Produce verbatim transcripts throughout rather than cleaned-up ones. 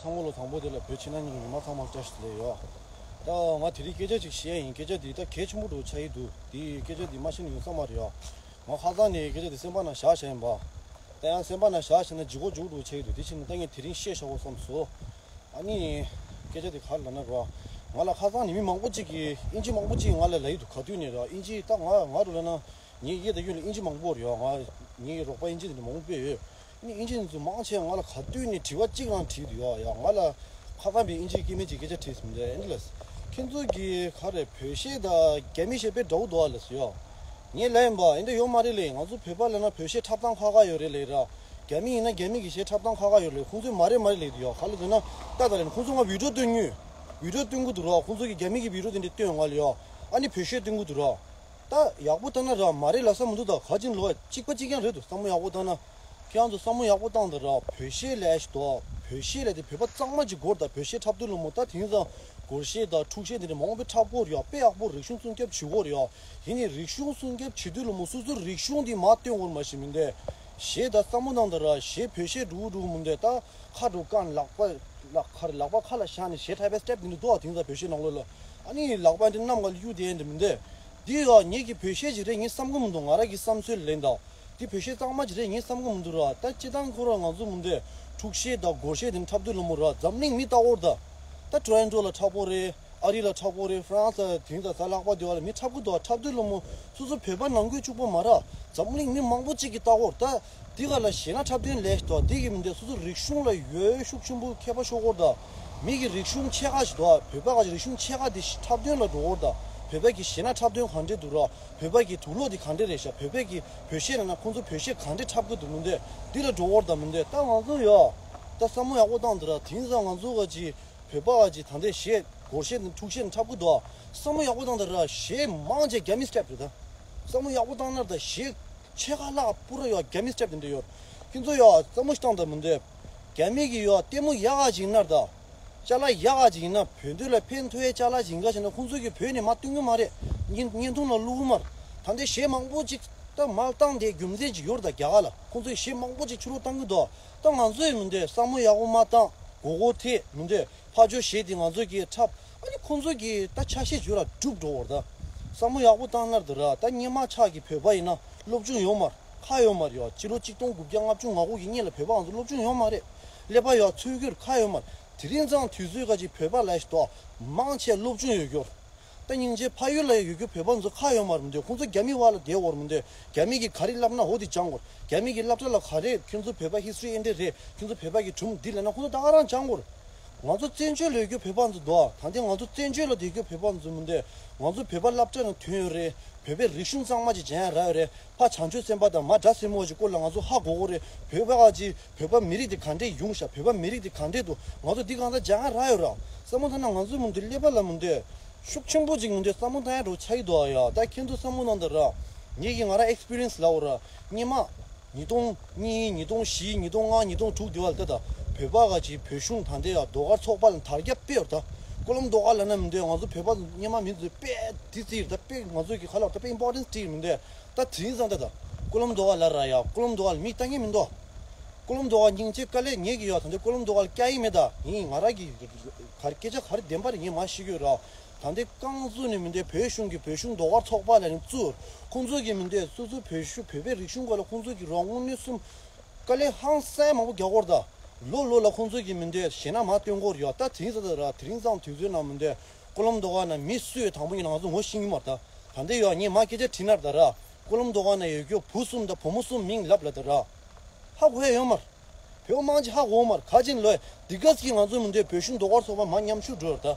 ཚང་མ་ལོ་དང་པོ་དེ་ལ་བོད་ཕྱི་ནང་གཉིས་ཀྱི་མི་མང་ཚང་མར་བཀྲ་ཤིས་བདེ་ལེགས་ཡོད། ད་ང་དེ་རིང་སྐད་ཆ་ཅིག་བཤད་ཡིན། སྐད་ཆ་འདི་ད་གལ་ཆེན་པོ་འདྲ་བོ་ཆགས་ཀྱི་འདུག་དེ་སྐད་ཆ་འདི་མ་བཤད་ན་ཡོང་ས་མ་རེད་ཡ། ང་ཁ་སང་ནས་སྐད་ཆ་འདི་སེམས་པ་ནང་བཞག་བཞག་ཡིན་པ། ད་ཡང་སེམས་པ་ནང་བཞག་བཞག་ན་ལྗིད་ཁོག་ལྗིད་ཁོག་འདྲ་བོ་ཆགས་ཀྱི་འདུག་དེ་བྱས་ན་ད་ངས་དེ་རིང་བཤད་བཞག་དགོས་བསམ་སོང་། ཨ་ནི། སྐད་ཆ་དེ་ག་རེ་ལབ་ན་རོ། ང་ལ་ཁ་སང་ནས་མི་མང་པོ་ཅིག་གིས་དབྱིན་ཇི་མང་པོ་ཅིག་ང་ལ་ལབ་ཀྱི་འདུག་ག་དུས་ནས་ར་དབྱིན་ཇི་ད་ང་ང་རུ་ལབ་ན། ངའི་གཡས་དང་གཡོན་ལ་དབྱིན་ཇི་མང་པོ་རེད་ཡ། ང་ངའི་རོགས་པ་དབྱིན་ཇི་དེ་འདྲ་མང་པོ་དཔེ་ཡོད། ཨ་ནི་དབྱིན་ཇི་དེ་ཚོ་མང་ཆེ་ང་ལ་ག་དུས་ནས་དྲི་བ་གཅིག་རང་དྲིས་འདུག་ཡ། ཡ་ང་ལ་ཁ་སང་པའི་དབྱིན་ཇི་སྐད་མི་ཅིག་སྐད་ཆ་དྲིས་སོང་། འདི་འདི་ལ། ཁྱེད་ཚོ་གི་ག་རེ་བོད་གཞས་དང་རྒྱ་མི་གཞས་དཔེ་འདྲ་བོ་འདུག་ཨ་ལབ་སོང་ཡ། ངས་ལབ་ཡིན་པ་འདི་འདྲ་ཡོད་མ་རེད་ལེ། ང་ཚོ་བོད་པ་ལབ་ན་བོད་གཞས་འཁྲབ་སྟངས་ཁག་ཁག་ཡོད་རེད་ལབ་ར། རྒྱ་མི་ཡིན་ན་རྒྱ་མི་གི་གཞས་འཁྲབ་སྟངས་ཁག་ཁག་ཡོད་རེད། ཁོང་ཚོས་མ་རེད་མ་རེད་ལབ་ཀྱི་འདུག་ཡ། ག་ལ་ཟེར་ན་ད་ད་ལན་ཁོང་ཚོ་ང་བི་ཌིའོ་སྟོན་ཉོས། བི་ཌིའོ་སྟོན་གི་འདུག་ར། ཁོང་ཚོ་གི་རྒྱ་མི་གི་བི་ཌིའོ་དེ་འདྲ་སྟོན་ང་ལ་ཡ། ཨ་ནི་བོད་གཞས་སྟོན་གི་འདུག་ར། ད་ཡག་པོ་བཏང་ན་ར་མ་རེད་ལབ་ས་མི་འདུག་ད་ག་ཅིན་ལོ་གཅིག་པ་གཅིག་རྐྱང་རེད་འདུག་བསམ་བློ་ཡག་པོ་བཏང་ན། ཁྱེད་རང་ཚོ་བསམ་བློ་ཡག་པོ་བཏང་དང་ར། བོད་གཞས་ལས་ཤིག་དོ། བོད་གཞས་ལས་དེ་བོད་པ་གཙང་མ་ཅིག་དགོས་རེད། ད་བོད་གཞས་འཁྲབ་དུས་ལ་མོ་ད་དེང་སང་སྒོར་གཞས་དང་འཁྲུག་གཞས་དེ་འདྲ་མང་པོ་འཁྲབ་དགོས་རེད་ཡ། དཔེ་ཡག་པོ་རིག་གཞུང་སྲུང་སྐྱོབ་བྱེད་དགོས་རེད་ཡ། ཡིན་ནའི་རིག་གཞུང་སྲུང་སྐྱོབ་བྱེད་དུས་ལ་མོ་སོ་སོའི་རིག་གཞུང་དེ་མར་སྟོན་དགོས་མ་གཞི་མིན་ཏེ། གཞས་ད་བསམ་བློ་བཏང་དང་ར། གཞས་བོད་གཞས་འགྲོ་འགྲོ་མིན་ཏེ་ད། ཁ་དྲུག་བཀང་ལག་པ། ལག་ཁར་ལག་པ་ཁ་ལ་བཞག་ནས་གཞས་འཁྲབ་པའི་སི་ཊེབ་དེ་འདྲ་འདུག་ཨ། དེང་སང་བོད་གཞས་ནང་ལོགས་ལ། ཨ་ནི་ལག་པ་འདི་གནམ་ག་ལ་གཡུག་བསྡད་ཡ་འདི་མིན་ཏེ། འདི་ཡ་ངེད་ཀྱི་བོད་གཞས་ཅིག་རེད་ཡིན་བསམ་གི་མི་འདུག་ང་རང་གི་བསམ་ཚུལ་ལེན་དང་། འདི་བོད་གཞས་གཙང་མ་ཅིག་རེད་ཡིན་བསམ་གི་མི་འདུག་ར། ད་སྤྱིར་བཏང་ཁོ་རང་ང་ཚོ་མིན་ཏེ། འཁྲུག་གཞས་དང་སྒོར་གཞས་དེ་འཁྲབ་དུས་ལ་མོ་ར་འཛམ་གླིང་མི་ལྟ་བོར་ད། ད་ཊོ་རོན་ཊོ་ལ་འཁྲབ་བོ་རེད། ཨ་རི་ལ་འཁྲབ་དགོས་རེད། ཧྥ་རན་སི་ལ་དེང་སང་གཟའ་ལྷག་པ་དེ་བ་ལ་མི་འཁྲབ་གི་འདུག་འཁྲབ་དུས་ལ་མོ་སོ་སོ་བོད་པ་ནང་ཁུལ་གཅིག་པོ་མ་ར། འཛམ་གླིང་མི་མང་པོ་གཅིག་གིས་ལྟ་དགོས་རེད། ད་འདི་ག་ལ་གཞས་ན་འཁྲབ་སྟོན་ལས་ཤིག་འདུག་འདི་གི་མི་འདུག་སོ་སོ་རིག་གཞུང་ལ་ཡོད་ཤུགས་ཆེན་པོ་མཁས་པ་ཤོག་གོ་རེད། ད་མི་གི་རིག་གཞུང་ཕྱེད་ཀ་ཞིག་འདུག་བོད་པ་ག་ཞིག་རིག་གཞུང་ཕྱེད་ཀ་དེ་ཞིག་འཁྲབ་སྟོན་ལ་འགྲོ་གོ་རེད། ད་བོད་པ་གི་གཞས་ན་འཁྲབ་སྟོན་ག་འདྲས་འདུག་ར། བོད་པ་གི་དུག་སློག་དེ་ག་འདྲས་རེད་ཤག་བོད་པ་གི་བོད་གཞས་ན་ན་ཁོང་ཚོ་བོད་གཞས་ག་འདྲས་འཁྲབ་གི་འདུག་མི་འདུག་འདི་ལ་འགྲོ་གོ་རེད། ད་མི་འདུག་ད་ང་ཚོ་ཡོད། ད་བསམ་བློ་ཡག་པོ་བཏང་འདི་ར། དེང་སང་ང་ཚོ་ག་ཅིག་བོད་པ་ག་ཅིག་ད་ལྟའི་གཞས་སྒོར་གཞས་དང་འཁྲུག་གཞས་དང་འཁྲབ་གི་འདུག་བསམ་བློ་ཡག་པོ་བཏང་ད་ར། གཞས་མང་ཆེ་རྒྱ་མི་སི་ཊེབ་རེད་ད། བསམ་བློ་ཡག་པོ་བཏང་ན་ད་གཞས་ཕྱེད་ཀ་ལྷག་པུ་ར་ཡོད་རྒྱ་མི་སི་ཊེབ་དེ་འདྲ་ཡོད། ཁྱེད་ཚོ་ཡོད་བསམ་བློ་ཞིག་བཏང་ད་མི་འདུག་རྒྱ་མི་གི་ཡོད་ལྟད་མོ་ཡག་ག་ཅིག་ན་ད། ཅ་ལག་ཡག་ག་ཅིག་ཡིན་ན་བོད་འདི་ལ་ཕན་ཐོགས་ཡས་ཅ་ལག་ཅིག་ཡིན་ག་ཞེ་ན་ཁོང་ཚོ་གི་བོད་ནས་མར་སྟོན་གི་མ་རེད། བརྙན་བརྙན་ཐུང་ལ་བླུག་གི་མ་རེད། ད་ལྟའི་གཞས་མང་པོ་ཅིག་ད་མར་བཏང་དེ་རྒྱུ་མཚན་ཅིག་ཡོད་རེད། ད་རྒྱ་གར་ལ་ཁོང་ཚོས་གཞས་མང་པོ་ཅིག་ཕྱི་ལོགས་བཏང་གི་འདུག་ད་ང་ཚོ་ཡི་མི་འདོད་བསམ་བློ་ཡག་པོ་མ་བཏང་། མགོ་སྐོར་ཐེབས་མི་འདོད། ཕར་ཕྱོགས་གཞས་དེ་ང་ཚོ་གིས་འཁྲབ། ཨ་ནི་ཁོང་ཚོ་གིས་ད་ཆ་ཤས་བརྗོད་ལ་འགྲུབ་འགྲོ་བར་ད། བསམ་བློ་ཡག་པོ་བཏང་ན་འདི་ར། ད་སྔོན་མ་ཆགས་ཀྱི་བོད་པ་ཡིན་ན་སློབ་སྦྱོང་ཡོད་མ་རེད། ཁག་ཡོད་མ་རེད་ཡ། སྤྱི་ལོ་གཅིག་སྟོང་དགུ་བརྒྱ་ལྔ་བཅུ་ང་དགུ་གི་སྔོན་ལ་བོད་པ་ང་ཚོ་སློབ་སྦྱོང་ཡོད་མ་རེད། ཀླད་པ་ཡ་ཚུད་རྒྱུར་ཁག་ཡོད་མ་རེད། དེ་རིང་ཙང་དུས་ཚོད་ག་ཅིག་བོད་པ་ལ་ཞིག་ཏོ། མང་ཆེ་སློབ་སྦྱོང་ཡོད་རྒྱུར། ད་སྙིང་རྗེ་ཕ་ཡུལ་ལ་ཡོད་རྒྱུ་བོད་པ་ཚོ་ཁག་ཡོད་མ་རེད་མི་འདུག་ཁོང་ཚོ་རྒྱ་མི་བར་ལ་བསྡད་འོར་མི་འདུག་རྒྱ་མི་གིས་ག་རེ་བསླབ་ན་འོ་དེ་སྦྱང་དགོས། རྒྱ་མི་གི་སློབ་གྲྭ་ལ་ག་རེ་ཁྱོད་ཚོ་བོད་པ་ཧི་སི་ཊོ་རི་ཨེ་འདྲ་རེད། ཁྱོད་ཚོ་བོད་པ་གི་སྒྲུང་འདི་ལབ་ན་ཁོང་ཚོ་ད་ག་རང་སྦྱང་དགོས། ང་ཚོ་བཙན་བྱོལ་ལ་ཡོད་རྒྱུ་བོད་པ་ཚོ་འདུག་ད་ལྟ་ང་ཚོ་བཙན་བྱོལ་ལ་བསྡད་རྒྱུ་བོད་པ་ཚོ་མི་འདུག་ང་ཚོ་བོད་པ་སློབ་གྲྭ་ནང་ཐོན་ཡོད་རེད། བོད་པའི་རིག་གཞུང་གཙང་མ་ཅིག་སྦྱང་ཡ་རག་ཡོད་རེད། ཕ་བྱང་ཆུབ་སེམས་དཔའ་དང་མ་སྒྲ་སེར་མོ་ཅིག་སྐོར་ལ་ང་ཚོ་ཧ་གོ་གོ་རེད། བོད་པ་ག་ཅིག་བོད་པ་མི་རིགས་དེ་ག་འདྲས་ཡོང་ཤག་བོད་པ་མི་རིགས་དེ་ག་འདྲས་འདུག་ང་ཚོ་འདི་གང་ལྟར་སྦྱང་ཡ་རག་ཡོད་ར། བསམ་བློ་བཏང་ན་ང་ཚོ་མི་འདུག་ཀླད་པ་ལ་མི་འདུག་ཤུགས་ཆེན་པོ་ཅིག་མི་འདུག་བསམ་བློ་བཏང་ཡ་འགྲོ་ཆགས་ཀྱི་འདུག་ཨ་ཡ། ད་ཁྱེད་ཚོ་བསམ་བློ་གནང་དང་ར། ངེད་ཀྱིས་ང་རང་ཨེག་སི་པི་རི་ཡན་སི་ལབ་འོ་ར། སྔོན་མ། ཉིས་སྟོང་གཉིས། ཉིས་སྟོང་བཞི། ཉིས་སྟོང་ལྔ། ཉིས་སྟོང་དྲུག་དེ་བར་ལ་ད་ལྟ་བོད་པ་ག་ཅིག་བོད་གཞུང་ད་ལྟ་ཡ་ཟློས་གར་ཚོགས་པ་ལ་དར་རྒྱས་སྤེལ་བར་ད། ཀོ་ལམ་ཟློས་གར་ལབ་ན་མི་འདོད་ང་ཚོ་བོད་པ་སྔོན་མ་མི་ཚོས་དཔེ་དེ་རྩིས་ད་དཔེ་ང་ཚོ་གི་ཁ་ལག་ད་དཔེ་ཨིམ་པོར་ཊེན་སི་སྤྲད་མི་འདོད། ད་དེང་སང་ད་ད་ཀོ་ལམ་ཟློས་གར་ལ་ར་ཡ་ཀོ་ལམ་ཟློས་གར་ལ་མི་ལྟ་མཁན་མི་འདུག་ཀོ་ལམ་ཟློས་གར་སྙིང་རྗེ་དཀའ་ལས་ངེད་ཀྱི་ཡོད། ད་ལྟ་ཀོ་ལམ་ཟློས་གར་སྐྱ་ཡིན་མེད་ད་ཡིན་ང་རང་གི་ག་རེ་སྐད་ཆ་ག་རེ་བདེན་པ་རེད་ངས་མ་ཤེས་ཀྱི་ཡོད་ར། ད་ལྟའི་རྐང་བཙུགས་ནས་མི་འདོད་བོད་གཞུང་གི་བོད་གཞུང་ཟློས་གར་ཚོགས་པ་ལ་ནི་བཙུགས། ཁོང་ཚོ་གི་མི་འདོད་སོ་སོ་བོད་གཞུང་བོད་པའི་རིག་གཞུང་སྐོར་ལ་ཁོང་ཚོ་གི་རོགས་དངོས་གནས་གསུམ། དཀའ་ལས་ཧང་སང་མང་པོ་རྒྱག་གོ་ར་ད། ལོ་ལོ་ལ་ཁོང་ཚོ་གི་མི་འདོད་གཞས་ནང་མར་སྟོན་གོ་ར་ཡོད། ད་དེང་སང་ད་ར་དེ་རིང་ཙང་དུས་ཚོད་ནང་མི་འདོད་ཀོ་ལམ་ཟློས་གར་ནང་མི་སུ་ཡོད་དང་པོ་ཉིད་ང་ཚོ་ངོ་ཤེས་ཀྱི་མ་རེད་ད། ད་འདི་ཡོད་ངས་མ་སྐད་ཆ་དྲིས་ན་ད་ར། ཀོ་ལམ་ཟློས་གར་ནང་ཡོད་རྒྱུ་བུ་གསུམ་དང་བུ་མོ་གསུམ་མིང་ལབ་ལ་ད་ར། ཧ་གོ་ཡ་ཡོད་མ་རེད། བོད་མང་ཆེ་ཧ་གོ་མ་རེད། ག་ཅིན་ལོས་འདི་ག་ཅིག་ང་ཚོ་མི་འདོད་བོད་གཞུང་ཟློས་གར་ཚོགས་པ་མ་ཉམས་ཆུང་འགྲོ་ར་ད།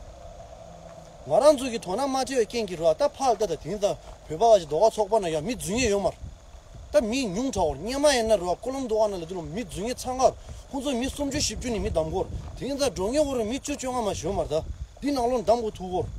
ང་རང་ཚོ་གི་དོ་སྣང་མ་སྤྲད་པའི་རྐྱེན་གྱིས་ར་ད་ཕར་ལྟ་ད་དེང་སང་བོད་པ་ག་ཅིག་ཟློས་གར་ཚོགས་པ་ན་ཡང་མི་འཛུལ་མཁན་ཡོད་མ་རེད། ད་མི་ཉུང་དྲགས་པར་སྔོན་མ་ཡིན་ན་ར་ཀོ་ལམ་ཟློས་གར་ནང་ལ་དུ་ལ་མི་འཛུལ་མཁན་ཚང་ཁར་ཁོང་ཚོ་མི་སུམ་ཅུ་བཞི་བཅུ་ནས་མི་བདམས་གོ་ར། དེང་སང་འགྲོ་མཁན་འོ་ར་མི་བཅུ་བཅོ་ལྔ་མ་ཞིག་ཡོད་མ་རེད་ད། འདི་ནང་ལོགས་བདམས་དགོས་ཐུག་གོ་ར།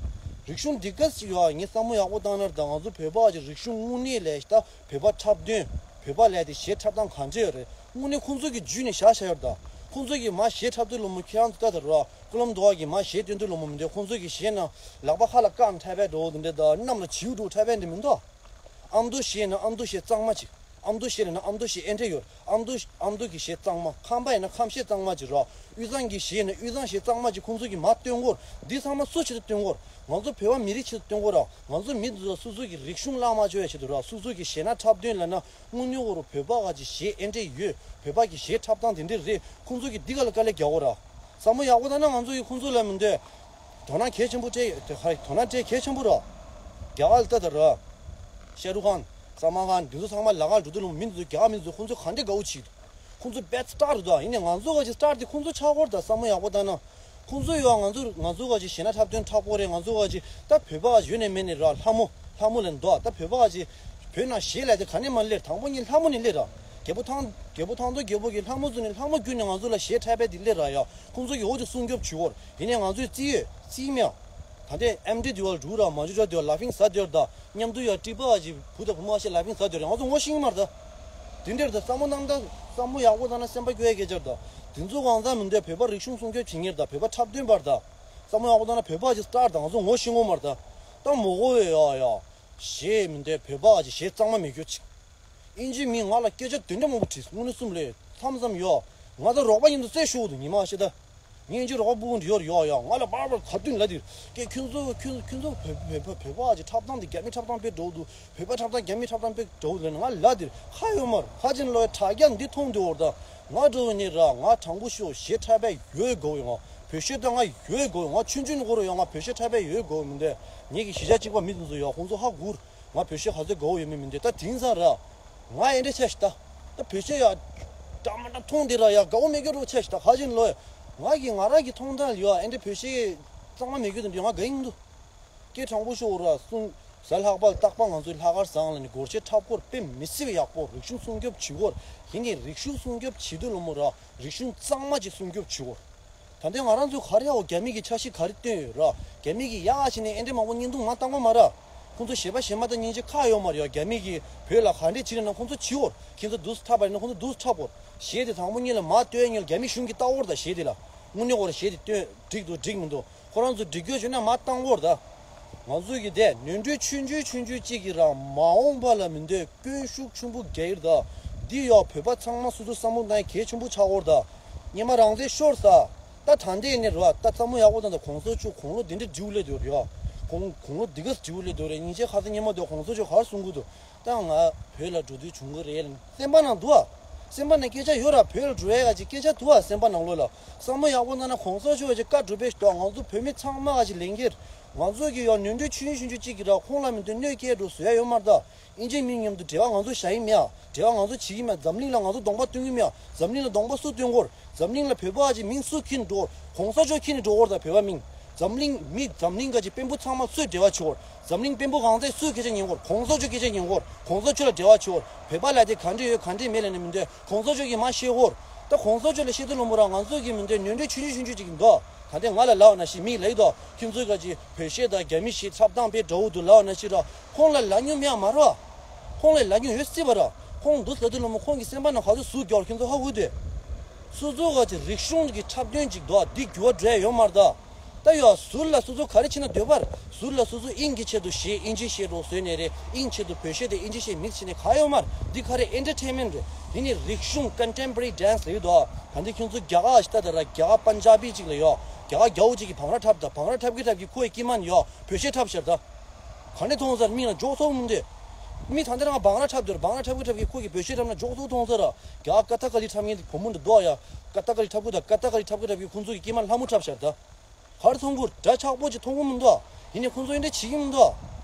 རིག་གཞུང་འདི་ག་ཅིག་ཡོད་ངས་བསམ་བློ་ཡག་པོ་བཏང་ན་ར་ད་ང་ཚོ་བོད་པ་ག་ཅིག་རིག་གཞུང་དངོས་གནས་ལས་ད། བོད་པ་འཁྲབ་སྟོན། བོད་པ་ལས་དེ་གཞས་འཁྲབ་སྟངས་ག་འདྲ་ཡོད་རེད། དངོས་གནས་ཁོང་ཚོ་གི་རྒྱུད་ནས་བཞག་བཞག་ཡོད་རེད་ད། ཁོང་ཚོ་གི་མ་གཞས་འཁྲབ་དུས་ལོ་མོ་ཁྱེད་རང་ཚོ་ལྟ་དང་ར། ཀོ་ལམ་ཟློས་གར་གི་མ་གཞས་སྟོན་དུས་ལོ་མོ་མི་འདུག་ཁོང་ཚོ་གི་གཞས་ནང་ལག་པ་ཁ་ལ་བཀང་འཁྲབ་པའི་འགྲོ་འདི་འདྲ་ད་གནམ་ལ་བྱིའུ་འགྲོ་འཁྲབ་པའི་འདི་མི་འདུག་ཨ་མདོ་གཞས་ནང་ཨ་མདོ་གཞས་གཙང་མ་ཅིག་ཨ་མདོ་གཞས་ལབ་ན་ཨ་མདོ་གཞས་ཨེ་འདྲ་ཡོད། ཨ་མདོ་ཨ་མདོ་གི་གཞས་གཙང་མ། ཁམས་པ་ཡིན་ན་ཁམས་གཞས་གཙང་མ་ཅིག་ར། དབུས་གཙང་གི་གཞས་ཡིན་ན་དབུས་གཙང་གཞས་གཙང་མ་ཅིག་ཁོང་ཚོ་གིས་མར་བཏོན་གོ། འདི་ཚང་མ་སུ་ཆེད་དུ་བཏོན་གོ། ང་ཚོ་བོད་པ་མི་རིགས་ཆེད་དུ་བཏོན་གོ་ར། ང་ཚོ་མི་འདི་ཚོ་སོ་སོ་གི་རིག་གཞུང་བརླག་མ་བཅུག་ཡ་ཆེད་དུ་ར། སོ་སོ་གི་གཞས་སྣ་འཁྲབ་སྟོན་ལབ་ན། དངོས་གནས་ཁོ་རང་བོད་པ་ག་ཅིག་གཞས་ཨེ་འདྲ་ཡོད། བོད་པ་གི་གཞས་འཁྲབ་སྟངས་དེ་འདྲ་རེད། ཁོང་ཚོ་གིས་འདི་ག་ལ་དཀའ་ལས་རྒྱག་གོ་ར། བསམ་བློ་ཡག་པོ་བཏང་ན་ང་ཚོ་གིས་ཁོང་ཚོ་ལ་མི་འདོད། དོ་སྣང་གལ་ཆེན་པོ་སྤྲད་དེ་ཧ། དོ་སྣང་སྤྲད་གལ་ཆེན་པོ་ར། རྒྱ་གར་ལ་ལྟ་དང་ར། ཤ་རུ་ཁཱན། སལ་མཱན་ཁཱན། འདི་ཚོ་ཚང་མ་ལ་ཁ་འགྲོ་དུས་ལ་མི་འདི་ཚོ་རྒྱ་གར་མི་འདི་ཚོ་ཁོང་ཚོ་ག་འདྲ་དགའ་བོ་བྱེད། ཁོང་ཚོ་བེད་སི་ཊར་རེད་དོ། ཡིན་ནའི་ང་ཚོ་ག་ཅིག་སི་ཊར་དེ་ཁོང་ཚོ་ཆགས་ཀྱི་ཡོད་རེད་ད། བསམ་བློ་ཡག་པོ་བཏང་ན། ཁོང་ཚོ་ཡོད། ང་ཚོ་ང་ཚོ་ག་ཅིག་གཞས་སྣ་འཁྲབ་སྟོན་འཁྲབ་ཀྱི་ཡོད་རེད། ང་ཚོ་ག་ཅིག་ད་བོད་པ་ག་ཅིག་ཡོད་ནའི་མེད་ནའི་ར། ལྷ་མོ་ལྷ་མོ་ལབ་འདུག་ད་བོད་པ་ག་ཅིག་བོད་ནང་གཞས་ལབ་དེ་ག་ནས་མར་སླེབས། དང་པོ་ཉིད་ལྷ་མོ་ནས་སླེབས་ར། རྒྱལ་པོ་ཐང་རྒྱལ་པོ་ཐང་སྟོང་རྒྱལ་པོ་གིས་ལྷ་མོ་བཙུགས་ནས་ལྷ་མོ་བརྒྱུད་ནས་ང་ཚོ་ལ་གཞས་འཁྲབ་པ་དེ་སླེབས་ར་ཡ། ཁོང་ཚོ་གིས་འོ་དེ་སྲུང་སྐྱོབ་བྱེད་ཀྱི་ཡོད་རེད། ཡིན་ནའི་ང་ཚོས་བརྩི་ཡོད་བརྩི་མེད། ད་ལྟའི་ཨེམ་ཌི་དེ་བ་ལ་འགྲོ་ར། མ་འཇུ་ཇོ་དེ་བ་ལ་ཕིང་ཟ་དེ་བ་ད། མཉམ་དུ་ཡ་ཀྲི་པ་ག་ཅིག་བུ་དང་བུ་མོ་ཞིག་ལ་ཕིང་ཟ་དེ་རེད། ང་ཚོ་ངོ་ཤེས་ཀྱི་མ་རེད་ད། དེ་འདྲར་ད་བསམ་བློ་བཏང་ད། བསམ་བློ་ཡག་པོ་བཏང་ན་སེམས་པ་སྐྱོ་ཡ་སྐད་ཆ་རེད་ད། དེ་ཚོ་གང་ཟག་མི་འདོད། བོད་པ་རིག་གཞུང་སྲུང་སྐྱོབ་བྱེད་མཁན་རེད་ད། བོད་པ་འཁྲབ་སྟོན་པ་རེད་ད། བསམ་བློ་ཡག་པོ་བཏང་ན་བོད་པ་ག་ཅིག་སི་ཊར་ད། ང་ཚོ་ངོ་ཤེས་ཀྱི་མ་རེད་ད། ད་མོ་གོ་བས་ཡ་ཡ། གཞས་མི་འདོད། བོད་པ་ག་ཅིག་གཞས་གཙང་མ་མེད་རྒྱུ་ཅིག་ཨིན་ཇི་མིས་ང་ལ་སྐད་ཆ་དེ་འདྲ་མང་པོ་དྲིས། དངོས་གནས་གསུམ་ལས་མཚམས་མཚམས་ཡོད། ང་དང་རོགས་པ་མཉམ་དུ་རྩེད་ཤོར་འདུག་ཉི་མ་ཤི་ད། ངའི་ཨིན་ཇི་རོགས་པ་སྤུ་གུ་འདི་ཡོད་རེད་ཡོད་ཡོད། ང་ལ་བར་བར་ག་དུས་ལབ་དེ། ཀྱེ་ཁྱོད་ཚོ་ཁྱོད་ཁྱོད་ཚོ་བོད་བོད་བོད་བོད་པ་ག་ཅིག་འཁྲབ་སྟངས་དེ་རྒྱ་མི་འཁྲབ་སྟངས་དཔེ་འདྲ་བོ་འདུག་བོད་པ་འཁྲབ་སྟངས་རྒྱ་མི་འཁྲབ་སྟངས་དཔེ་འདྲ་བོ་འདུག་ལབ་ནས་ང་ལབ་དེ། ཁ་ཡོད་མ་རེད། ཁ་ཅིག་ལོ་ཡ་དྲ་རྒྱ་འདི་མཐོང་དུས་འོར་ད། ང་འགྲོ་ནི་ར། ང་དྲང་པོ་ཤོད། གཞས་འཁྲབ་པ་ཡོད་དགོས་ཡོད། ང་བོད་གཞས་ད་ང་ཡོད་དགོས་ཡོད། ང་ཆུང་ཆུང་ནས་ཁོ་རང་ཡོད། ང་བོད་གཞས་འཁྲབ་པ་ཡོད་དགོས་མི་འདུག་ངེད་ཀྱི་གཞིས་ཆགས་གཅིག་པ་མི་དེ་ཚོ་ཡོད། ཁོང་ཚོ་ཧ་གོ་རེད། ང་བོད་གཞས་ག་ཚོད་དགའ་བོ་ཡོད་མེད་མི་འདུག་ད་དེང་སང་ར། ང་ཨེ་འདྲ་ཆགས་ཤག་ད། ད་བོད་གཞས་ཡ། འདྲ་མ་འདྲ་མཐོང་དེ་ར་ཡ་དགའ་བོ་མེད་རྒྱུ་འདྲ་བོ་ཆགས་ཤག་ད། ཁ་ཅིག་ལོ། ང་གི་ང་རང་གི་མཐོང་སྟངས་ལ་ཡ་ཨེ་འདྲ་བོད་གཞས་གཙང་མ་མེད་རྒྱུ་དེ་འདྲ་ང་དགའ་ཡི་མི་འདུག་སྐད་དྲང་པོ་ཤོད་ར་གསུངས། གཟའ་ལྷག་པ་རྟག་པར་ང་ཚོའི་ལྷག་དཀར་བཟང་ལ་ནི་སྒོར་གཞས་འཁྲབ་སྐོར་དཔེ་མི་སྲིད་པའི་ཡག་པོ། རིག་གཞུང་སྲུང་སྐྱོབ་བྱེད་སྐོར། ཡིན་ནའི་རིག་གཞུང་སྲུང་སྐྱོབ་བྱེད་དུས་ལོ་མོ་ར། རིག་གཞུང་གཙང་མ་ཅིག་སྲུང་སྐྱོབ་བྱེད་སྐོར། ད་ལྟའི་ང་རང་ཚོ་ག་རེ་ཡའོ་རྒྱ་མི་གི་འཆར་གཞི་ག་རེ་བཏོན་ཡོད་ར། རྒྱ་མི་གི་ཡག་བྱས་ནས་ཨེ་འདྲ་མང་པོ་བརྙན་ཐུང་མ་བཏང་གོ་མ་ར། ཁོང་ཚོ་གཞས་པ་གཞས་མ་དང་སྙིང་རྗེ་ཁ་ཡོད་མ་རེད་ཡ། རྒྱ་མི་གིས་བོད་ལ་ག་འདྲས་བྱེད་རེད་ན་ཁོང་ཚོ་བྱེད་འོར། ཁྱེད་ཚོ་འདུག་སེ་འཁྲབ་པ་རེད་ན་ཁོང་ཚོ་འདུག་སེ་འཁྲབ་འོར། གཞས་དེ་དང་པོ་ཉིད་ལ་མ་བཏོན་ཡ་ཉིད་ལ་རྒྱ་མི་གཞུང་གིས་ལྟ་འོར་ད་གཞས་དེ་ལ། དངོས་གནས་ཁོ་རང་གཞས་དེ་བཏོན་འགྲིག་འདུག་འགྲིག་མི་འདུག་ཁོ་རང་ཚོ་འགྲིག་རྒྱུ་བྱུང་ན་མ་བཏང་འོར་ད། ང་ཚོ་གི་དེ་ནོར་འཁྲུལ་ཆུང་ཆུང་ཆུང་ཆུང་གཅིག་གིས་རང་མ་འོངས་པ་ལ་མི་འདོད་སྐྱོན་ཤུགས་ཆེན་པོ་རྒྱག་གི་རེད་ད། འདི་ཡ་བོད་པ་ཚང་མ་སོ་སོ་བསམ་བློ་བཏང་ཡ་གལ་ཆེན་པོ་ཆགས་འོར་ད། སྔོན་མ་རང་བཙན་ཤོར་ས། ད་ད་ལྟའི་ནས་རེད་བ། ད་བསམ་བློ་ཡག་པོ་བཏང་ད། གོང་ས་མཆོག་དགུང་ལོ་འདི་འདྲ་བསྒྲིགས་སླེབས་འདུག་རེད་བ། གོང་དགུང་ལོ་འདི་ག་བསྒྲིགས་སླེབས་འདུག་རེད། སྙིང་རྗེ་ཁ་སང་སྔོན་མ་འདུག་གོང་ས་མཆོག་ག་རེ་གསུང་གི་འདུག་ད་ང་བོད་ལ་འགྲོ་དུས་བྱུང་གི་རེད་ལབ་ནས་སེམས་པ་ནང་འདུག་བ། སེམས་པ་ནང་སྐད་ཆ་ཡོད་ར། བོད་ལ་འགྲོ་ཡ་ག་ཅིག་སྐད་ཆ་འདུག་བ། སེམས་པ་ནང་ལོགས་ལ་བསམ་བློ་ཡག་པོ་བཏང་ན་གོང་ས་མཆོག་ག་ཅིག་བཀའ་སྒྲུབ་པའི་ཞོར་ང་ཚོ་བོད་མི་ཚང་མ་ག་ཅིག་ལས་འགན། ང་ཚོ་གི་ཡང་ནོར་འཁྲུལ་ཆུང་ཆུང་ཆུང་ཆུང་གཅིག་གིས་ར་ཁོང་ལ་མི་འདོད་གནོད་སྐྱེལ་འགྲོ་བཟོ་ཡ་ཡོད་མ་རེད་ད། ཨིན་ཇི་མི་མཉམ་དུ་འབྲེལ་བ་ང་ཚོ་བཞག་ཡིན་མེད་ཨ། འབྲེལ་བ་ང་ཚོ་བྱེད་ཀྱི་མེད། འཛམ་གླིང་ལ་ང་ཚོ་གདོང་པ་སྟོན་གྱི་མེད་ཨ། འཛམ་གླིང་ལ་གདོང་པ་སུ་སྟོན་གོ་ར། འཛམ་གླིང་ལ་བོད་པ་ག་ཅིག་མིང་སུ་འཁྱེར་ནས་འགྲོ་གོ་ར། གོང་ས་མཆོག་འཁྱེར་ནས་འགྲོ་གོ་ར་ད། བོད་པ་མིང་། འཛམ་གླིང་མི་འཛམ་གླིང་ག་ཅིག་དཔོན་པོ་ཚང་མ་སུས་འབྲེལ་བ་བྱེད་གོ་ར། འཛམ་གླིང་དཔོན་པོ་གང་ཚད་སུས་སྐད་ཆ་ཉན་གོ་ར། གོང་ས་མཆོག་སྐད་ཆ་ཉན་གོ་ར། གོང་ས་མཆོག་ལ་འབྲེལ་བ་བྱེད་གོ་ར། བོད་པ་ལ་དེ་ག་འདྲས་ཡོད་ག་འདྲས་མེད་ལབ་ནས་མི་འདོད། གོང་ས་མཆོག་གིས་མ་བཤད་གོ་ར། ད་གོང་ས་མཆོག་ལ་བཤད་དུས་ལོ་མོ་ར་ང་ཚོ་གི་མི་འདོད་ནོར་འཁྲུལ་ཆུང་ཆུང་ཆུང་ཆུང་ཅིག་འདུག་ད་ལྟའི་ང་ལ་ལབ་པ་ནང་བཞིན་མིས་ལབ་ཀྱི་འདུག་ཁྱོད་ཚོས་ག་ཅིག་བོད་གཞས་དང་རྒྱ་མི་གཞས་འཁྲབ་སྟངས་དཔེ་འདྲ་བོ་འདུག་ལབ་པ་ནང་བཞིན་ར། ཁོང་ལ་ལབ་མྱོང་མེད་མ་རེད་བ། ཁོང་ལ་ལབ་མྱོང་ཡོད་སྲིད་པ་ར། ཁོང་འདུག་ལབ་དུས་ལོ་མོ་ཁོང་གི་སེམས་པ་ནང་ག་ཚོད་ཟུག་རྒྱག་ཁྱོད་ཚོ་ཧ་གོ་དེ། སོ་སོ་ག་ཅིག་རིག་གཞུང་གི་འཁྲབ་སྟོན་ཅིག་འདུག་འདི་འགྱུར་བ་འགྲོ་ཡ་ཡོད་མ་རེད་ད། ད་ཡོད་ཟུར་ལ་སོ་སོ་ག་རེ་བྱེད་ན་འདོད་པར། ཟུར་ལ་སོ་སོ་དབྱིངས་ཀྱི་ཆེད་དུ་གཞས་དབྱིན་ཇི་གཞས་འདྲ་བོ་བཟོས་ནས་རེད། དབྱིངས་ཆེད་དུ་བོད་གཞས་དེ་དབྱིན་ཇི་གཞས་མིག་བྱས་ནས་ག་ཡོད་མ་རེད། འདི་ག་རེ་ཨེན་ཊར་ཊེན་མེན་ཊི་རེད། དེ་ནི་རིག་གཞུང་ཀོན་ཊེམ་པོ་རེ་རི་ཌན་སི་རེད་དོ། ད་འདི་ཁྱོད་ཚོ་རྒྱ་གར་ཞིག་ལྟ་དང་ར། རྒྱ་གར་པན་ཇ་བི་ཅིག་ལ་ཡོད། རྒྱ་གར་རྒྱལ་པོ་ཅིག་གིས་བང་ར་འཁྲབ་དང་། བང་ར་འཁྲབ་ཀྱི་འཁྲབ་ཀྱི་ཁོ་ཡི་སྐྱེས་མ་ནི་ཡོད་བོད་གཞས་འཁྲབ་ཤར་ད། ག་ནས་མཐོང་ཟེར་མིག་ལ་འཇོག་ཚོགས་མི་འདུག་མི་ད་ལྟ་རང་བང་ར་འཁྲབ་དུས་བང་ར་འཁྲབ་ཀྱི་འཁྲབ་ཀྱི་ཁོ་གིས་བོད་གཞས་འཁྲབ་ན་འཇོག་ཚོགས་མཐོང་ཟེར་ར། རྒྱ་གར་ཀ་ཐ་ཀ་ལི་འཁྲབ་མཁན་དེ་བུ་མོ་འདི་འདུག་ཡ། ཀ་ཐ་ཀ་ལི་འཁྲབ་ཀྱི་དང་ཀ་ཐ་ཀ་ལི་འཁྲབ་ཀྱི་འཁྲབ་ཀྱི་ཁོང་ཚོ་གི་སྐྱེས་མ་ལྷ་མོ་འཁྲབ་ཤར་ད། གར་མཐོང་གུར་འདྲ་ཆགས་པོ་ཅིག་མཐོང་གི་མི་འདུག་ཡིན་ནའི་ཁོང་ཚོ་ཡིན་འདྲ་བྱེད་ཀྱི་མི་འདུག་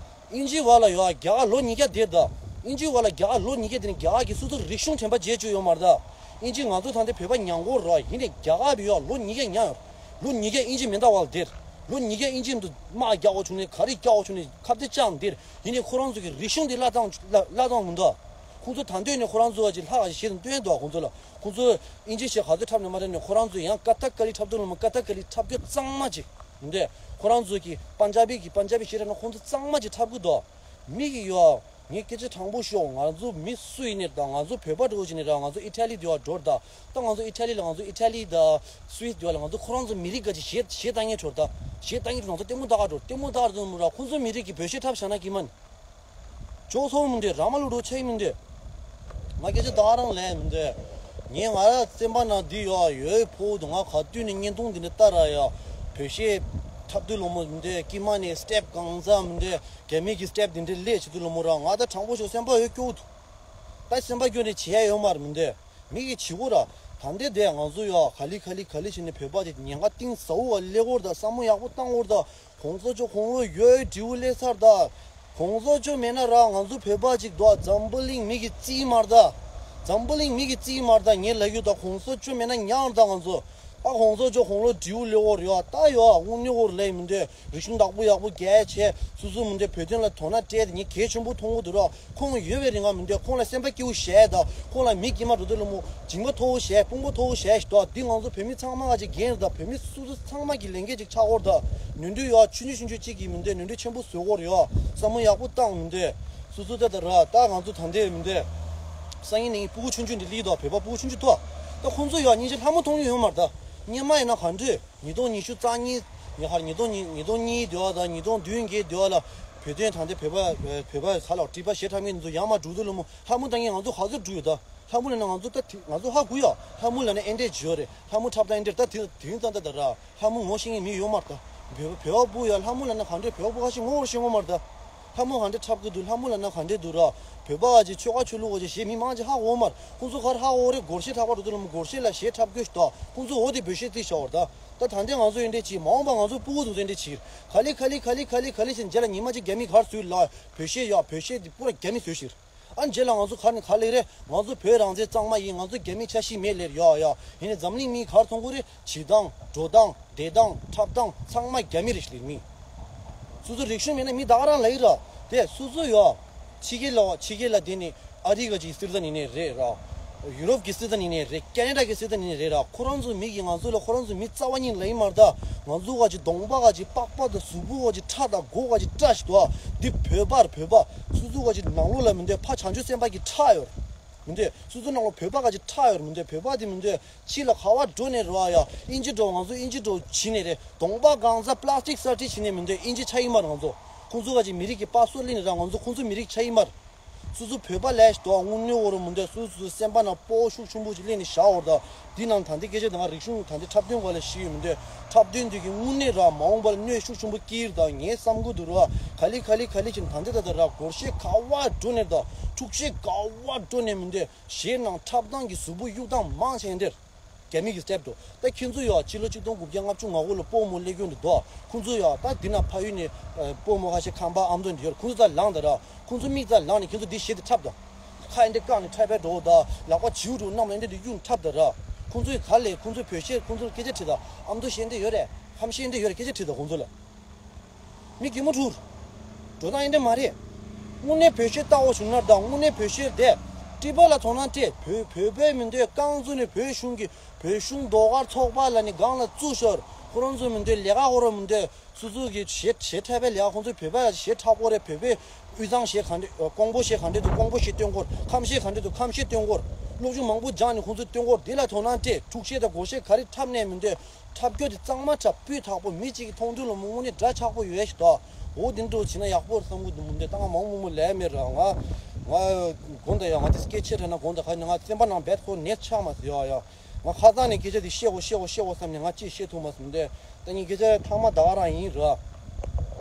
དབྱིན་ཇི་བ་ལ་ཡོད་རྒྱ་གར་ལོ་ཉིས་བརྒྱ་བསྡད་ད། དབྱིན་ཇི་བ་ལ་རྒྱ་གར་ལོ་ཉིས་བརྒྱ་བསྡད་ནས་རྒྱ་གར་གྱི་སོ་སོ་རིག་གཞུང་དྲན་པ་བརྗེད་བཅུག་ཡོད་མ་རེད་ད། དབྱིན་ཇི་ང་ཚོ་ད་ལྟ་བོད་པ་ཉམས་གོ་ར། ཡིན་ནའི་རྒྱ་གར་བ་ཡོད་ལོ་ཉིས་བརྒྱ་ཉར། ལོ་ཉིས་བརྒྱ་དབྱིན་ཇི་མེ་མདའ་བ་ལ་བསྡད། ལོ་ཉིས་བརྒྱ་དབྱིན་ཇི་འདུ་དམག་རྒྱག་དགོས་བྱུང་ནས་ག་རེ་རྒྱག་དགོས་བྱུང་ནས་ཁ་གཏད་བཅག་འདིར། ཡིན་ནའི་ཁོ་རང་ཚོ་གི་རིག་གཞུང་འདི་བརླག་བཏང་བརླག་བརླག་བཏང་མི་འདུག་ཁོང་ཚོ་ད་འདོད་ནས་ཁོ་རང་ཚོ་བ་ཅིག་ལྷག་ག་ཞིག་བཤད་དང་སྟོན་འདུག་ཁོང་ཚོ་ལ། ཁོང་ཚོ་དབྱིན་ཇི་གཞས་ག་ཚོད་འཁྲབ་ནས་མ་འཁྲབ་ནས་ཁོ་རང་ཚོ་ཡང་ཀ་ཐ་ཀ་ལི་འཁྲབ་དུས་ལ་མ་ཀ་ཐ་ཀ་ལི་འཁྲབ་རྒྱུ་གཙང་མ་ཅིག་འདུག་ཁོ་རང་ཚོ་གི་པན་ཇ་བི་གི་པན་ཇ་བི་གཞས་འཁྲབ་ན་ཁོང་ཚོ་གཙང་མ་ཅིག་འཁྲབ་གི་འདུག་མི་གི་ཡོད། ངས་སྐད་ཆ་དྲང་པོ་ཤོད། ང་ཚོ་མི་སུ་ཡིན་ནའི་ད་ང་ཚོ་བོད་པ་འདྲ་བོ་ཅིག་ནས་ར། ང་ཚོ་ཨི་ཊ་ལི་དེ་བ་འགྲོ་ར་ད། ད་ང་ཚོ་ཨི་ཊ་ལི་ལ་ང་ཚོ་ཨི་ཊ་ལི་དང་སུའི་སི་དེ་བ་ལ་ང་ཚོ་ཁོ་རང་ཚོ་མི་རིགས་ག་ཅིག་གཞས་གཞས་བཏང་མཁན་འགྲོ་ར་ད། གཞས་བཏང་མཁན་འགྲོ། ང་ཚོ་ལྟད་མོ་ལྟ་ག་འགྲོ། ལྟད་མོ་ལྟ་ག་འགྲོ་མོ་ར། ཁོང་ཚོ་མི་རིགས་ཀྱི་བོད་གཞས་འཁྲབ་བཞག་ན་སྐྱིད་མ་ནི། ཇོག་ཚོགས་མི་འདུག་ར་མ་ལུག་འགྲོ་ཆེ་མི་འདུག་ང་སྐད་ཆ་ད་རང་ལན་མི་འདོད། ངས་ང་ར་སེམས་པ་ནང་འདི་ཡོད་ཡོད་ཕོ་དུ་ང་ག་དུས་ནས་བརྙན་ཐུང་འདི་འདྲ་ལྟ་ར་ཡ། བོད་གཞས་འཁྲབ་དུས་ལོ་མོ་མི་འདོད། ཀྱི་མ་ནས་སི་ཊེབ་གང་ཟག་མི་འདོད། རྒྱ་མི་གི་སི་ཊེབ་འདི་འདྲ་ལས་བྱེད་དུས་ལོ་མོ་ར་ང་ད་དྲང་པོ་ཞོག་སེམས་པ་ཡོད་སྐྱོ་འདུག་ད་སེམས་པ་སྐྱོ་ནས་བྱེད་ཡ་ཡོད་མ་རེད་མི་འདོད། མི་གི་བྱེད་སྒོ་ར། ད་འདི་དེ་ང་ཚོ་ཡ་ག་ལི་ག་ལི་ག་ལི་བྱས་ནས་བོད་པ་དེ་ཉེན་ཁ་གཏིང་ཟབ་བོ་ལ་སླེབས་ཡོད་རེད། ད་བསམ་བློ་ཡག་པོ་བཏང་དགོས་རེད། ད་གོང་ས་མཆོག་དགུང་ལོ་ཡོད་དྲིལ་བུ་སླེབས་ཚར་ད། གོང་ས་མཆོག་མེད་ན་ར་ང་ཚོ་བོད་པ་ཅིག་འདུག་འཛམ་བུ་གླིང་མི་གི་རྩིས་མ་རེད་ད། འཛམ་བུ་གླིང་མི་གི་རྩིས་མ་རེད་ད། ངས་ལབ་ཡོད་ད། གོང་ས་མཆོག་མེད་ན་ཉག་རེད་ད་ང་ཚོ། ད་གོང་ས་མཆོག་དགུང་ལོ་དྲིལ་བུ་སླེབས་ཡོད་རེད་ཡ། ད་ཡ་དངོས་གནས་ཡོད་རེད་ལབ་མི་འདོད། རིག་གཞུང་བདག་པོ་ཡག་པོ་རྒྱལ་བྱས་སོ་སོ་མི་འདོད། བོད་དོན་ལ་དོ་སྣང་སྤྲད་དེ་ངས་གལ་ཆེན་པོ་མཐོང་གི་འདུག་ར། ཁོང་ཡོད་པའི་རིང་ང་མི་འདོད། ཁོང་ལ་སེམས་པ་སྐྱིད་པོ་བྱས་དང་། ཁོང་ལ་མི་དཀྱུས་མ་འགྲོ་དུས་ལ་མོ་སྦྱིན་པ་མཐོ་བོ་བྱས། དཔུང་པ་མཐོ་བོ་བྱས་ཞིག་འདུག་འདི་ང་ཚོ་བོད་མི་ཚང་མ་ག་ཅིག་འགན་རེད་ད། བོད་མི་སོ་སོ་ཚང་མ་གི་ལས་འགན་ཅིག་ཆགས་ཡོད་རེད་ད། ནོར་འཁྲུལ་ཡོད་ཆུང་ཆུང་ཆུང་ཆུང་གཅིག་གིས་མི་འདོད། ནོར་འཁྲུལ་ཆེན་པོ་བཟོ་གི་ཡོད་རེད་ཡ། བསམ་བློ་ཡག་པོ་བཏང་མི་འདོད། སོ་སོ་ད་ད་ར་ད་ང་ཚོ་ད་འདི་མི་འདོད། སང་ཉིན་ནས་སྤུ་གུ་ཆུང་ཆུང་འདི་སླེབས་འདུག་བོད་པ་སྤུ་གུ་ཆུང་ཆུང་འདུག་ད་ཁོང་ཚོ་ཡ་སྙིང་རྗེ་ལྷ་མོ་མཐོང་རྒྱུ་ཡོད་མ་རེད་ད། སྔོན་མ་ཡིན་ན་ག་འདྲས། ཉིས་སྟོང་ཉི་ཤུ་རྩ་གཉིས། ཉི་ཧར་ཉིས་སྟོང་ཉི་ཉིས་སྟོང་གཉིས་དེ་བ་དང་ཉིས་སྟོང་བདུན་བརྒྱད་དེ་བ་ལ་བོད་དོན་དང་དེ་བོད་པ་བོད་པ་ས་ལ་དྲི་བ་ཞེ་དྲག་མིན་ཚོ་ཡར་མར་འགྲོ་དུས་ལ་མོ་ལྷ་མོ་ད་ངས་ང་ཚོ་ག་ཚོད་འགྲོ་ཡོད་ད། ལྷ་མོ་ལ་ན་ང་ཚོ་ད་དེ་ང་ཚོ་ཧ་གོ་ཡ། ལྷ་མོ་ལ་ན་ཨེ་འདྲས་བྱེད་ཡོད་རེད། ལྷ་མོ་འཁྲབ་སྟངས་ཨེ་འདྲས། ད་དེ་དེ་རིང་ཙང་ད་ད་ར་ལྷ་མོ་ངོ་ཤེས་མཁན་མི་ཡོད་མ་རེད་ད། བོད་བོད་པ་སྤུ་ཡ་ལྷ་མོ་ལ་ན་ག་འདྲས། བོད་པ་སྤུ་ཁ་ཤས་ངོ་བོར་ཤེས་ངོ་མ་རེད་ད། ལྷ་མོ་ག་འདྲས་འཁྲབ་གི་འདུག་ལྷ་མོ་ལ་ན་ག་འདྲས་འདུག་ར། བོད་པ་བ་ཅིག་ཆོལ་ཁ་ཆོས་ལུགས་བ་ཅིག་གཞན་མི་མང་ཅིག་ཧ་གོ་མ་རེད། ཁོང་ཚོ་ག་རེ་ཧ་གོ་རེད། སྒོར་གཞས་འཁྲབ་པ་འགྲོ་དུས་ལ་མོ་སྒོར་གཞས་ལ་གཞས་འཁྲབ་དགོས་ཤིག་ད། ཁོང་ཚོ་འོ་དེ་བོད་གཞས་རྩིས་བྱ་བར་ད། ད་ད་འདི་ང་ཚོ་ཨེ་འདྲས་ཅིག་མ་འོངས་པ་ང་ཚོ་སྤུ་གུ་ཚོ་ཨེ་འདྲས་ཅིག་ག་ལེ་ག་ལེ་ག་ལེ་ག་ལེ་ག་ལེ་ཞིག་རྗེས་ལ་ཉི་མ་གཅིག་རྒྱ་མི་ག་རེ་བཟོས་ལ་བོད་གཞས་ཡ་བོད་གཞས་འདི་པུ་ར་རྒྱ་མི་བཟོས་ཤིག་ཨ་རྗེས་ལ་ང་ཚོ་ག་ནས་ག་ལེ་རེད། ང་ཚོ་བོད་རང་བཙན་གཙང་མ་ཡིན། ང་ཚོ་རྒྱ་མི་ཆ་ཤས་མེད་ལེར་ཡ་ཡ། ཡིན་ནའི་འཛམ་གླིང་མི་ག་རེ་མཐོང་གི་རེད། བྱེད་སྟངས་འགྲོ་སྟངས། བསྡད་སྟངས། འཁྲབ་སྟངས་ཚང་མ་རྒྱ་མི་རེད་ཤག་ལེ་མི། སོ་སོ་རིག་གཞུང་མེད་ན་མི་ད་ག་རང་ལ་ཡིན་ར། དེ་སོ་སོ་ཡོད། ཕྱི་རྒྱལ་ལ་ཕྱི་རྒྱལ་ལ་དེ་ནི་ཨ་རི་ག་ཅིག་སྲིད་ད་ནི་ནས་རེད་ར། ཡུ་རོབ་ཀྱི་སྲིད་ད་ནི་ནས་རེད། ཀེ་ན་ཌ་གི་སྲིད་ད་ནི་ནས་རེད་ར། ཁོ་རང་ཚོ་མི་གི་ང་ཚོ་ལ་ཁོ་རང་ཚོ་མི་རྩ་བ་ཉིད་ལ་ཡིན་མ་རེད་ད། ང་ཚོ་ག་ཅིག་གདོང་པ་ག་ཅིག་པགས་པ་དང་གཟུགས་པོ་ག་ཅིག་ཁྲག་དང་མགོ་ག་ཅིག་བཀྲ་ཞིག་འདུག་འདི་བོད་པར་བོད་པ། སོ་སོ་ག་ཅིག་ནང་ལོགས་ལ་མི་འདོད་ཕ་བྱང་ཆུབ་སེམས་དཔའ་གི་ཁྲག་ཡོད་རེད། མི་འདོད། སོ་སོ་ནང་ལོགས་བོད་པ་ག་ཅིག་ཁྲག་ཡོད་རེད་མི་འདོད། བོད་པ་དེ་མི་འདོད། ཕྱི་ལ་ག་བ་འགྲོ་ནས་རོ་ཡ། ཨིན་ཇི་འགྲོ། ང་ཚོ་ཨིན་ཇི་འགྲོ་བྱིན་ནས་རེད། གདོང་པ་གང་ཟག་པ་ལ་སི་ཊིག་སར་ཇི་རི་བྱིན་ནས་མི་འདོད། ཨིན་ཇི་ཆ་ཡིན་མ་རེད་ང་ཚོ། ཁོང་ཚོ་ག་ཅིག་མི་རིགས་ཀྱི་པ་སོ་ལེན་ནས་ར། ང་ཚོ་ཁོང་ཚོ་མི་རིགས་ཆ་ཡིན་མ་རེད། སོ་སོ་བོད་པ་ལས་ཞིག་འདུག་དངོས་གནས་འོ་རུ་མི་འདོད། སོ་སོ་སེམས་པ་ནང་སྤོ་བོ་ཤུགས་ཆེན་པོ་ཅིག་ལེན་ནས་བཞག་འོར་ད། འདི་ནང་ད་འདི་སྐད་ཆ་འདི་ང་རིག་གཞུང་ད་འདི་འཁྲབ་སྟོན་སྒང་ལ་ཞུས་ཡོད་མི་འདོད། འཁྲབ་སྟོན་འདི་གི་དངོས་གནས་ར་མ་འོངས་པ་ལ་གནོད་ཤུགས་ཆེན་པོ་སྐྱེལ་ད་ངས་བསམ་གི་འདུག་ར། ག་ལེ་ག་ལེ་ག་ལེ་ཅིག་ད་འདི་ད་ད་ར་སྒོར་གཞས་ག་བ་འགྲོ་ནས་ད། འཁྲུག་གཞས་ག་བ་འགྲོ་ནས་མི་འདོད། གཞས་ནང་འཁྲབ་སྟངས་ཀྱི་གཟུགས་པོ་གཡུག་སྟངས་མང་ཆེ་འདིར། རྒྱ་མི་གི་སི་ཊེབ་འདུག་ད་ཁྱེད་ཚོ་ཡ་ཕྱི་ལོ་ཆིག་སྟོང་དགུ་བརྒྱ་ལྔ་བཅུ་ང་དགུ་ལ་སྤོ་མོ་སླེབས་རྒྱུ་འདི་འདུག་ཁོང་ཚོ་ཡ་ད་འདི་ན་ཕ་ཡུལ་ནས་སྤོ་མོ་ཁ་ཤས་ཁམས་པ་ཨ་མདོ་འདི་ཡོད། ཁོང་ཚོ་ད་ལངས་ད་ར། ཁོང་ཚོ་མིག་ད་ལངས་ནས་ཁྱེད་ཚོ་འདི་གཞས་འདི་འཁྲབ་ད། ཁ་ཨེ་འདྲ་བཀག་ནས་འཁྲབ་པའི་འགྲོ་ད། ལག་པ་བྱིའུ་འགྲོ་གནམ་ལ་ཨེ་འདྲ་འདི་གཡུག་འཁྲབ་ད་ར། ཁོང་ཚོ་ཡི་ག་ལས་ཁོང་ཚོ་བོད་གཞས་ཁོང་ཚོ་ལ་སྐད་ཆ་དྲིས་ད། ཨ་མདོ་གཞས་འདི་ཡོད་རེད། ཁམས་གཞས་འདི་ཡོད་རེད། སྐད་ཆ་དྲིས་ད་ཁོང་ཚོ་ལ། མི་གད་མོ་འཁྲུག་འགྲོ་སྟངས་ཡིན་འདྲ་མ་རེད། དངོས་གནས་བོད་གཞས་ལྟ་བ་བྱུང་ན་ད་དངོས་གནས་བོད་གཞས་བསྡད། སྤྲིས་པ་ལ་དོ་སྣང་སྤྲད། བོད་བོད་པའི་མི་འདོད་རྐང་བཙུགས་ནས་བོད་གཞུང་གི་བོད་གཞུང་ཟློས་གར་ཚོགས་པ་ལ་ནི་སྒང་ལ་བཙུགས་ཤོར། ཁོ་རང་ཚོ་མི་འདོད་ལས་ཀ་ཁོ་རང་མི་འདོད། སོ་སོ་གི་གཞས་གཞས་འཁྲབ་པའི་ལས་ཀ་ཁོང་ཚོའི་བོད་པ་ལ་གཞས་འཁྲབ་དགོས་རེད། བོད་པའི་དབུས་གཙང་གཞས་ག་འདྲ་ཀོང་པོ་གཞས་ག་འདྲ་འདུག་ཀོང་པོ་གཞས་སྟོན་དགོས། ཁམས་གཞས་ག་འདྲ་འདུག་ཁམས་གཞས་སྟོན་དགོས། སློབ་སྦྱོང་མང་པོ་སྦྱངས་ནས་ཁོང་ཚོ་སྟོན་དགོས། དེ་ལ་དོ་སྣང་སྤྲད། འཁྲུག་གཞས་དང་སྒོར་གཞས་ག་རེ་འཁྲབ་ནས་མི་འདོད། འཁྲབ་རྒྱུ་དེ་གཙང་མ་འཁྲབ། སྤུས་དག་པོ་མི་གཅིག་གིས་མཐོང་དུས་ལ་མོ་དངོས་གནས་འདྲ་ཆགས་པོ་ཡོད་ཞིག་འདུག་འོ་དེ་འདྲ་བྱས་ན་ཡག་པོ་རེད་བསམ་གི་འདུག་མི་འདོད། ད་ང་མང་མང་མང་ལས་མེད་ར། ང་ང་དགོངས་དག་ཡ། ང་དེ་སྐད་ཆ་དྲན་ན་དགོངས་དག་ཁ་ནས་ང་སེམས་པ་ནང་རྦད་ཁོ་ནད་ཆགས་མ་སོང་ཡ་ཡ། ང་ཁ་སང་ནས་སྐད་ཆ་དེ་བཤད་དགོས་བཤད་དགོས་བཤད་དགོས་བསམ་ནས་ང་ཅིག་བཤད་ཐུབ་མ་སོང་། འདི་ད་ངས་སྐད་ཆ་ཐ་མ་ད་ག་རང་ཡིན་ར།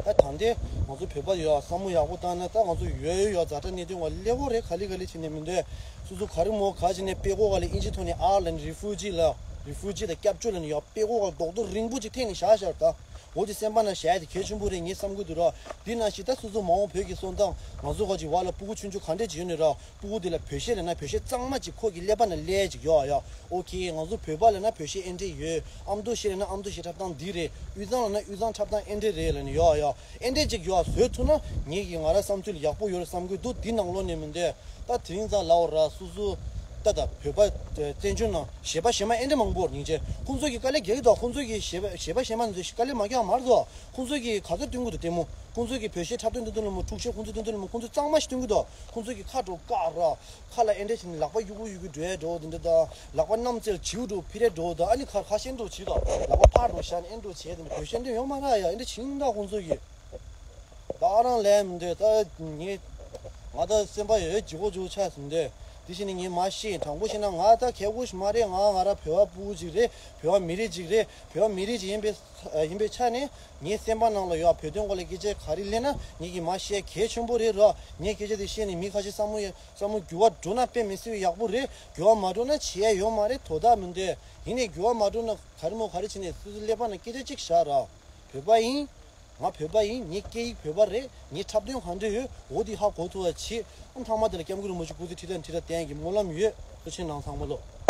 ད་ད་འདི་ང་ཚོ་བོད་པ་ཡོད་བསམ་བློ་ཡག་པོ་བཏང་ན། ད་ང་ཚོ་ཡོད་ཡོད་ཛ་དྲག་གནད་དོན་བ་སླེབས་ཡོད་རེད། ག་ལེ་ག་ལེ་བྱས་ནས་མི་འདོད། སོ་སོ་ག་རེ་མོ་ག་བྱས་ནས་དཔྲལ་ཀོ་ག་ལ་ཨིན་ཇི་ཐོག་ནས་ཨར་ལ་ནི་རི་ཕུ་ཇི་ལ་རི་ཕུ་ཇི་དང་སྐྱབས་བཅོལ་ལ་ནི་ཡོད། དཔྲལ་ཀོ་ག་ལ་རྡོག་རྡོག་རིང་པོ་ཅིག་འཐེན་ནས་བཞག་བཞག་ད། འོ་དེ་སེམས་པ་ན་བཞག་ཡ་དེ་གལ་ཆེན་པོ་རེད་ངས་བསམ་གི་འདུག་ར། དེ་ནང་བཞིན་ད་སོ་སོ་མ་འོངས་བོད་ཀྱི་སོང་ཙང་ང་ཚོ་ག་ཅིག་བ་ལ་སྤུ་གུ་ཆུང་ཆུང་ག་འདྲས་ཅིག་ཡོད་ནི་ར། སྤུ་གུ་དེ་ལ་བོད་གཞས་ལབ་ན་བོད་གཞས་གཙང་མ་ཅིག་ཁོ་གི་ཀླད་པ་ན་སླེབས་ཅིག་ཡོད་ཡ། ཨོ་ཁེ། ང་ཚོ་བོད་པ་ལབ་ན་བོད་གཞས་ཨེ་འདྲས་ཡོད། ཨ་མདོ་གཞས་ལབ་ན་ཨ་མདོ་གཞས་འཁྲབ་སྟངས་འདི་རེད། དབུས་གཙང་ལབ་ན་དབུས་གཙང་འཁྲབ་སྟངས་ཨེ་འདྲས་རེད་ལབ་ནི་ཡོད་ཡ། ཨེ་འདྲས་ཅིག་ཡོད་བཟོས་ཐུབ་ན་ངེད་ཀྱི་ང་ར་བསམ་ཚུལ་ཡག་པོ་ཡོད་རེད་བསམ་གི་འདུག་འདི་ནང་ལོགས་ནས་མི་འདོད། ད་དེ་རིང་ཙང་ལའོ་ར་སུ་སུ་ད་ད་བོད་པ་བཙན་བྱོལ་ནང་གཞས་པ་གཞས་མ་ཨེ་འདྲ་མང་པོ་རྙིང་རྗེ་ཁོང་ཚོ་གི་དཀའ་ལས་རྒྱག་གི་འདུག་ཁོང་ཚོ་གི་གཞས་པ་གཞས་པ་གཞས་མ་ཚོ་དཀའ་ལས་མ་རྒྱག་མ་རེད་དོ། ཁོང་ཚོ་གི་ག་ཚོད་སྟོན་གི་འདུག་ལྟད་མོ། ཁོང་ཚོ་གི་བོད་གཞས་འཁྲབ་སྟོན་སྟོན་སྟོན་ལ་མོ་འཁྲུག་གཞས་ཁོང་ཚོ་སྟོན་སྟོན་ལ་མོ་ཁོང་ཚོ་གཙང་མ་ཞིག་སྟོན་གི་འདུག་ཁོང་ཚོ་གི་ཁ་འགྲོ་བཀག་ར། ཁ་ལ་ཨེ་འདྲ་བྱས་ནས་ལག་པ་གཡུག་གུ་གཡུག་གུ་འགྲོ་ཡ་འགྲོ་འདི་འདྲ་ད། ལག་པ་གནམ་རྩེར་བྱིའུ་འགྲོ་ཕི་རེ་འགྲོ་ད། ཨ་ནི་ཁ་ཁ་ཤས་འགྲོ་བྱིས་ད། ལག་པ་ཕར་འགྲོ་ཤ་ནི་ཨེ་འགྲོ་བྱས་དེ་འདྲ་བོད་གཞས་འདི་ཡོང་མ་ར་ཡ་ཨེ་འདྲ་བྱིན་ད་ཁོང་ཚོ་གི། ད་རང་ལས་མི་འདོད་ད་ངས། ང་ད་སེམས་པ་ཡོད་ལྗིད་ཁོག་ལྗིད་ཁོག་ཆགས་སོང་འདི། དེ་བཞིན་ནི་ངས་མ་ཤེས། དྲང་པོ་བཤད་ན་ང་ད་ཁྱད་དགོས་ཤིག་མ་རེད། ང་ང་ར་བོད་པ་ཕྲུ་གུ་ཅིག་རེད། བོད་པ་མི་རིགས་ཅིག་རེད། བོད་པ་མི་རིགས་ཅིག་ཡིན་པའི་ཡིན་པའི་ཆ་ནས་ངའི་སེམས་པ་ནང་ལ་ཡོད་བོད་དོན་སྐོར་ལ་སྐད་ཆ་ག་རེ་སླེབས་ན་ངེད་ཀྱིས་མ་བཤད་གལ་ཆེན་པོ་རེད་རོ། ངས་སྐད་ཆ་དེ་བཤད་ནས་མི་ཁ་ཤས་བསམ་བློ་ཡ་བསམ་བློ་འགྱུར་བ་འགྲོ་ན་དཔེ་མི་སྲིད་པའི་ཡག་པོ་རེད། འགྱུར་བ་མ་འགྲོ་ན་བྱེད་ཡ་ཡོད་མ་རེད། དོ་བདག་མི་འདོད། ཡིན་ནའི་འགྱུར་བ་མ་འགྲོ་ན་ག་རེ་མོ་ག་རེ་བྱས་ནས་སོ་སོའི་ཀླད་པ་ནང་སྐད་ཆ་གཅིག་བཞག་ར། བོད་པ་ཡིན། ང་བོད་པ་ཡིན། ངའི་སྐད་ཡིག་བོད་པ་རེད། ངའི་འཁྲབ་སྟོན་གང་འདྲ་ཡོད་འོ་དེ་ཧ་གོ་ཐུབ་པ་བྱེད། ཨ་མཐའ་མ་དེ་ལ་སྐྱབས་མགོན་རིན་པོ་ཆེ་སྐུ་ཚེ་ཁྲི་ཕྲག་ཁྲི་ཕྲག་བརྟན་གྱི་སྨོན་ལམ་ཡོད། ཐུགས་རྗེ་ཆེ་གནང་ཚང་མ་ལོ།